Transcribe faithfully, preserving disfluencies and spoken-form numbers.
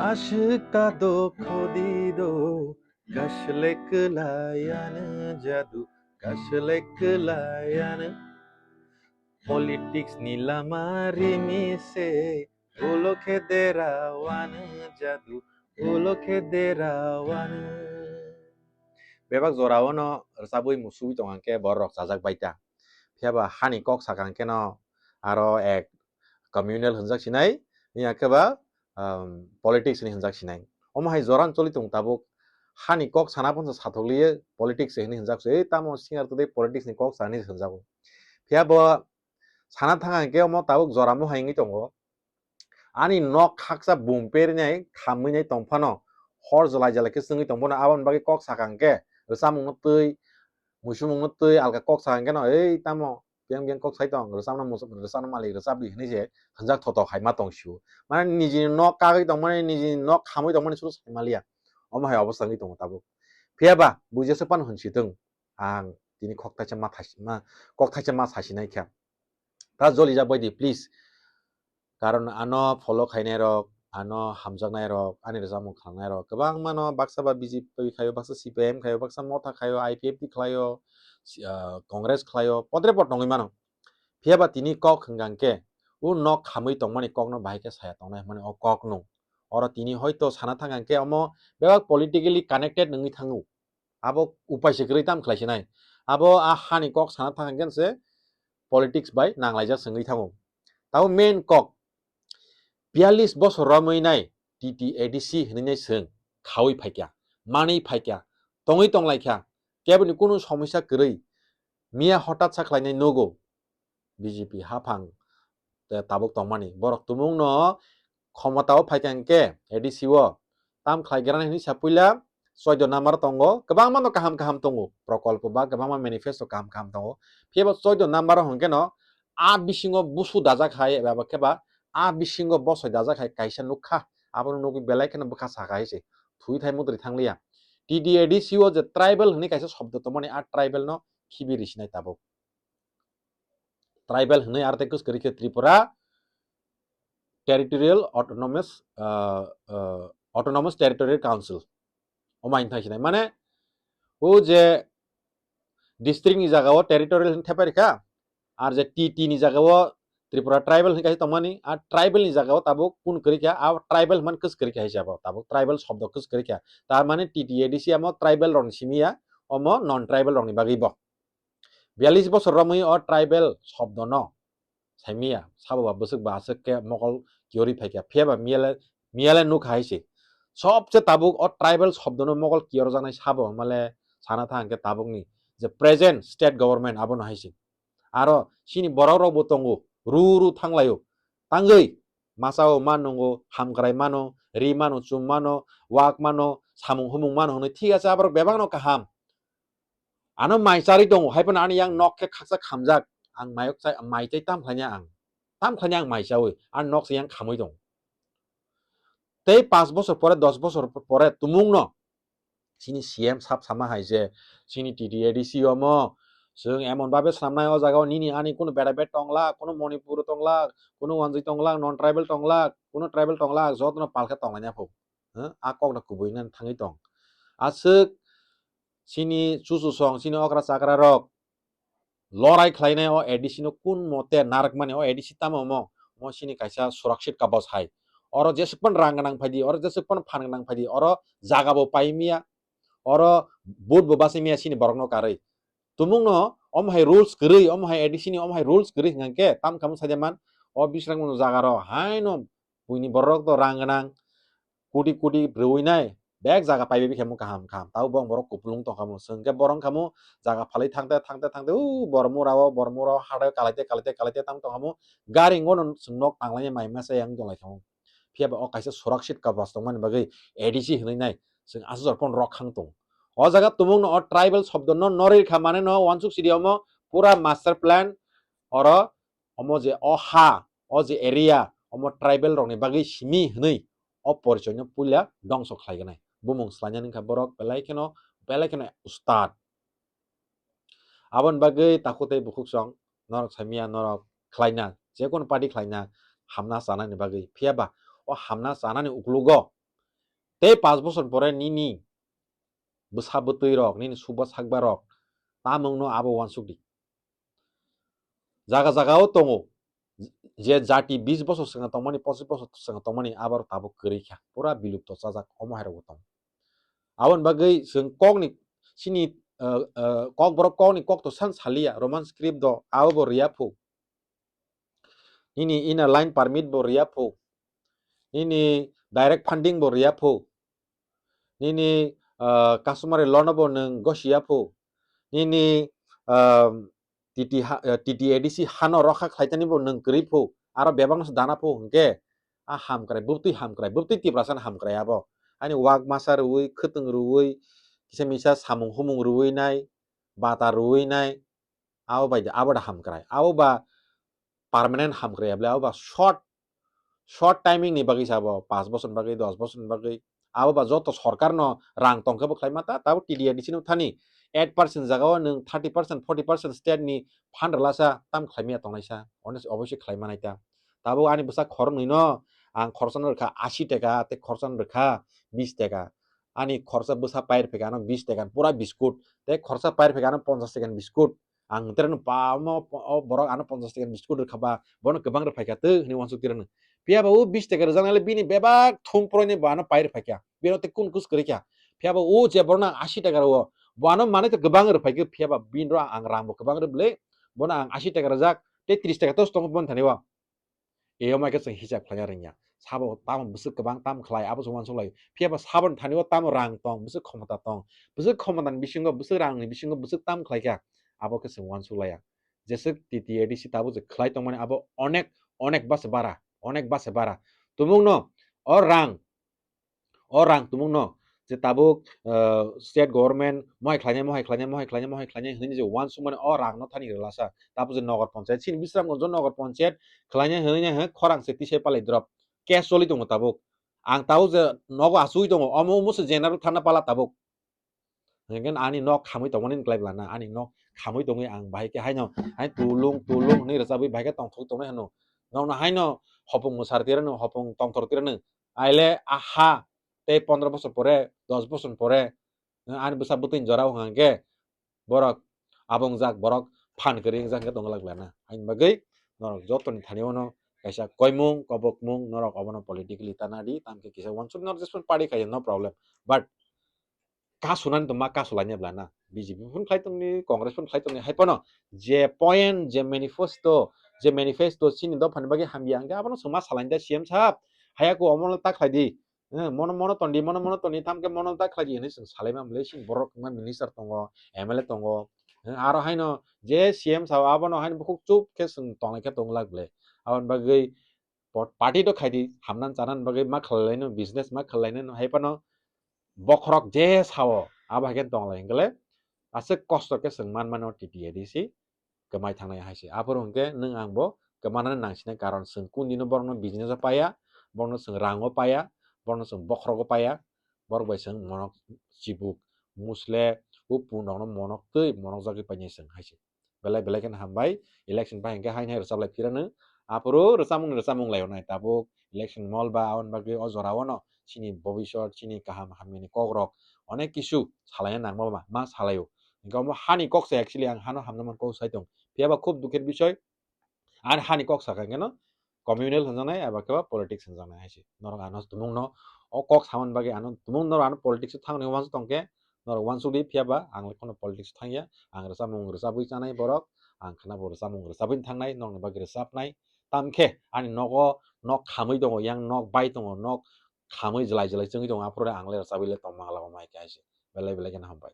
Aswk ta dokho di do, kasle kwlaiyanw jadu, kasle kwlaiyanw. Politics ni lama rimi se, ulo khe dera wanw jadu, ulo khe dera wanw. Bebak jora o no rwchabwi musui tong hwnkhe borok rok chajak bai ta. Phiya ba hani kok sakha hwnkhe no aro ek communal hwnjak sinai, wngya khe ba, um, politics hinwi hwnjak sinai. Omo hai jora no choli tong tabuk, hani kok sana phano sathok liye politics hinwi hwnjak se, ei tamo singer twi politics ni kok sani hwnjago. Phiya bo sana thang hwnkhe omo tabuk jora mo hai wngwi tongo. Ani nok khaksa bum perinai khamwi nai tong phano hor jwlai jwlai khe chwngwi tong phano aboni bagwi kok sakha hwnkhe rwchapmung no twi, muisumung no twi alka kok sakha hwnkhe no ei tamo biyang biyang kok sai tong, rwchapna muchung, rwchapna malik rwchapdi hinwi se hwnjak thothok hai ma tong sio. Mane nijini nok kagwi tongmani, nijini nok khamwi tongmani suru sai maliya. Omo hai obostha wngwi tongo tabuk. Phiya ba buijaksa phano hwnsi thung, ang tini kok thaisa ma thais-, ma, kok thaisa ma sasi nai kha. Ta jolijak bai di, please. Karon ano follow khainai rok, ano hamjaknai rok, ani rwchapmung khanangnai rok kwbangma no, baksa ba B J P khaio, baksa C P I M khaio, baksa Motha khaio, I P F T khlaio, si-, ah, Congress khlaio, podre pod tongwi mano. Phiya ba tini kok hwnkha hwnkhe, o nok khamwi tongmani kokno bahai khe saya tongnai hwnmani o kok nung. Oro tini hoito sana thang hwnkhe omo bebak politically connected wngwi thango. Abo upai se kwrwi tam khlai sinai. Abo a hani kok sana thang hwnkhe se politics bai nanglaijak se wngwi thango. Tabo main kok, biyallis bosor romwi nai T T A D C hinwi nai chwng khaui phaikha, manwi phaikha, tongwi tonglaikha, keboni kunu somosya kwrwi. Miya hotat sa khlainai nugo B J P haphang te tabuk tongmani. Borok tumungno khomotao phaikha hwnkhe A D C o tam khlai grana hinwi sa puila choido number tongo, kwbangma no kaham kaham tongo, prokolpo ba kwbangma manifesto kaham kaham tongo. Phiya bo choido number o hwnkhe no a bisingo busu dajak hai eba khe ba a bisingo bosoi dajak hai kaisa nukha, abono nugwi belai kheno bwkha saka hai se thwi thai mudri thangliya. T D A D C o je tribal hwnwi kaisa shobdo tongmani, a tribal no khibi risinai tabuk. Tribal hwnwi aro tei kwswk kwrwi khe Tripura Territorial Autonomous, ah, ah, Autonomous Territorial Council. Omo haino thang sinai. Mane, o je district ni jaga o territorial hwnwi thepai rikha, ar je T T ni jaga o Tripura tribal hwnwi kaisa tongmani, a tribal ni jaga o tabuk kun kwrwi kha, a tribal hwnmani kwswk kwrwi kha hai se abo, tabuk tribal shobdo kwswk kwrwi kha. Tar mane T T A D C amo tribal rokni simi ya, omo non tribal rokni bagwi bo. Biyallis bosor romwi o tribal shobdono saimaya, sabo ba bwswk ba aswk khe mokol kiyorwi phaikha, phiya ba miyale, miyale nukha hai se. Sobse tabuk o tribal shobdono mokol kiyorjaknai sabo hwnmale sana thang khe tabukni je present state government abono hai se. Aro chini borok rokbo tongo, ru ru thanglaio, tangwi masa o ma nungo, hamkrai mano, ri mano, chum mano, wak mano, samung humung mano hwnwi, thik ase, aborok bebakno kaham. Ano mai charwi tongo, hai phano ani yang nok khe khaksa khamjak, ang mayok chai, mai chai tam khlaina ang, tam khlaina ang mai chawi, ani nok se yang khamwi tongo. Tei panch bosor pore, dos bosor pore tumungno chini C M sab sama hai je, chini T T A D C omo, chwng emon babe swnamnai o jaga o nini ani kunu bera bet tonglak, kunu Manipur tonglak, kunu wanjwi tonglak, non tribal tonglak, kunu tribal tonglak, jotono palkhe tonglaina pho. Hah? A kokno kubui nani thangwi tong. Aswk chini chuchusong, chini okra chakra rok lorai khlainai o A D C no kun mote narwkmani, o A D C tamo omo, omo chini kaisa surakshit kabos hai. Oro jeswk phano rang gwnang phaidi, oro jeswk phano phan gwnang phaidi, oro jaga bo pai miya, oro vote bo bachai miya chini borok no karwi. Tumung no omo hai rules kwrwi, omo hai A D C ni omo hai rules kwrwi hwnkha khe tam khamu saida man, o Bisramganj jaga rok haino buini borok to rang gwnang, koti koti rwui nai, bek jaga paibai khe mung kaham kaham. Tabo bong borok kupulung tong khamu, chwng khe borok khamu jaga phalwi thangte thangte thangte, u Bormura o, Bormura o, hathai kalaite kalaite kalaite tam tong khamu, gari ngono chwng nok tanglaini mai masa yang tong lai khamu. Phiya ba o kaisa surakshit kabos tongmani bagwi A D C hinwi nai chwng aswk jor phano rok khang tong. O jaga tumung no o tribal shobdo no norwi kha mane no wansuk sidi omo pura master plan oro omo je o ha, o je area, omo tribal rokni bagwi simi hwnwi o porichoi no puila dongso khlai gwnai. Bumung swlainani wngkha borok belai kheno, belai kheno ustad. Aboni bagwi takhuk tei bukhuk song norok saimanya norok khlaina, jekunu party khlaina hamna chanani bagwi. Phiya ba o hamna chanani uklogo Tei paanch bosor pore nini bwsa bwtwi rok, nini suba sakba rok, tamungno abo uansuk di. Jaga jaga o tongo, je jati bis bosor swkang tongmani, pochis bosor swkang tongmani, abo tabuk kwrwi kha, pura bilupto chajak, omo hai rok bo tongo. Aboni bagwi chwng kokni, chini, ah, ah, kokborok kokni kokto san saliya, Roman script do, abo bo riya phu. Nini inner line permit bo riya phu. Nini direct funding bo riya phu. Nini, ah, customary law no bo nwng gosiya phu. Nini, ah, T T ha-, eh, T T A D C hano rokha khlaitani bo nwng kwrwi phu. Aro bebakno se dana phu hwnkhe a hamkrai, bwtwi hamkrai, bwtwi Tiprasa no hamkrai abo. Ani wak masa rwui, khwtwng rwui, kisa misa samung humung rwui nai, bata rwui nai, abo bai de, abo da hamkrai. Abo ba permanent hamkrai ya bwle, abo ba short, short timing ni bagwi se abo, paanch bosor ni bagwi, dos bosor ni bagwi. Abo ba joto sorkar no rang tong khe bo khlai ma ta, tabuk T D A D C no thani eight percent jaga o nwng thirty percent, forty percent state ni fund rwla sa, tam khlai maya tongnai sa, ones-, obviously khlai manai ta. Tabuk ani bwsa khoroknwi no ang khoroksa no rwkha ashi taka, tei khoroksa no rwkha bis taka. Ani khoroksa bwsa pair pheka ano bis taka, pura biskut, tei khoroksa pair pheka ano ponchash taka biskut. Ang tere no pa mo, o borok ano ponchash taka biskut rwkha ba, bono kwbang rwphai kha twi hwnwi uansuk tere no. Phiya ba o bis taka rwjaknai le bini bebak thum poroi ni bo ano pai rwphai kha. Bino tei kun kus kwrwi kha. Phiya ba o je borok no ashi taka rwo, bo ano manwi to kwbang rwphai kha, phiya ba bini ro ang rang bo kwbang rw bwle, bono ang ashi taka rwjak, tei tris taka to tongo boni thani o. Eyoma khe chwng hisab khlaina rwngya. Sabo tamo bwswk kwbang tam khlai, abo chwng uansuk lai. Phiya ba saboni thani o tamo rang tong, bwswk khomota tong. Bwswk khomotani bisingo, bwswk rangni bisingo, bwswk tam khlai kha, abo khe chwng uansuk laiya. Jeswk T T A D C tabuk je khlai tongmani, abo onek, onek base bara, onek base bara. Tumungno o rang, o rang tumungno je tabuk, ah, state government mohai khlainai, mohai khlainai, mohai khlainai, mohai khlainai hwnwi je uansukmani o rangno thani rwlasa. Tabuk je Nagar Panchayat, chini Bisramganj o Nagar Panchayat khlainai hwnwi hwnkhe khorang se tisai palai drop. Case choli tongo tabuk. Ang tabuk je nogo achugwi tongo, omo omo se general thana pala tabuk. Hwnkhe ani nok khamwi tongmani wng klai bwla na, ani nok khamwi tongwi ang bahai khe haino, hai tulung, tulung hwnwi rwchabwi bahai khe tongthok tongnai hwno. Nokno haino hopung mwsar tirano, hopung tongthor tirano. Aile a ha tei pondro bosor pore, dos bosor pore, ani bwsa bwtwini jora wng hwnkhe borok abongjak, borok phan kwrwi wngjak hwnkhe tongwlak bwla na. Haini bagwi norok jotoni thani ono kaisa koimung, kobokmung norok obono politically tana di, tamkhe kisa uansuk norok jesphano party khaio, no problem. But kasunani to ma kasulaina bwla na. B J P phun khlai tongni, Congress phun khlai tongni, hai phano je point, je manifesto, je manifesto chini dophani bagwi hamya hwnkhe abono chwng ma salaini da C M sahab. Haya ku omono ta khlai di. Eh, mono, mono tondi, mono, mono tondi, thamkhe mono ta khlai di hwnwi chwng salaima bwle, chini borok wngma minister tongo, M L A tongo. Eh, aro haino je C M sahab abono haino bukhuk chup khe chwng tonglai khe tongwlak bwle. Aboni bagwi pot-, party to khaidi, hamnan chanan bagwi ma khlailaino, business ma khlailaino, hai phano bokhorok je sao, abo hai khe tonglai hwnkhe le aswk kosto khe chwng man mano T T A D C kwmai thangnai hai se. Aphuru hwnkhe nwng ang bo kwmanani nangsinai, karon chwng kun dino borokno business o paiya, borokno chwng rango paiya, borokno chwng bokhorogo paiya, borok bai chwng monok chibuk, musle, o pun rokno monok twi monok jagwi painai chwng hai se. Belai belai kheno hambai. Election bai hwnkhe haino hai rwchaplai phirano. Aphuru rwchapmung rwchapmung laio nai tabuk election mol ba aboni bagwi o jora o no chini bobisot, chini kaham hamyani kok rok onek kisu salaina nangma ma, ma salaio. Hwnkhe omo hani kok se actually ang hano hamna man kok sai tong. Phiya ba khub dukher bisoi. Ani hani kok sakha hwnkhe no communal hwnjaknai eba khe ba politics hwnjaknai hai se. Norok ano tumungno o kok samani bagwi ano tumung norok ano politics o thangni uansuk tongkhe norok uansuk di, phiya ba ang le kheno politics o thangya. Ang rwchapmung rwchabwi chanai borok, ang kheno bo rwchapmung rwchabwini thangnai, norokni bagwi rwchapnai. Tamkhe ani nogo nok khamwi tongo, yang nok bai tongo, nok khamwi jwlai jwlai chwngwi tongo, aphuru ang le rwchabwi le tongma lama mai khe hai se. Belai belai kheno hambai.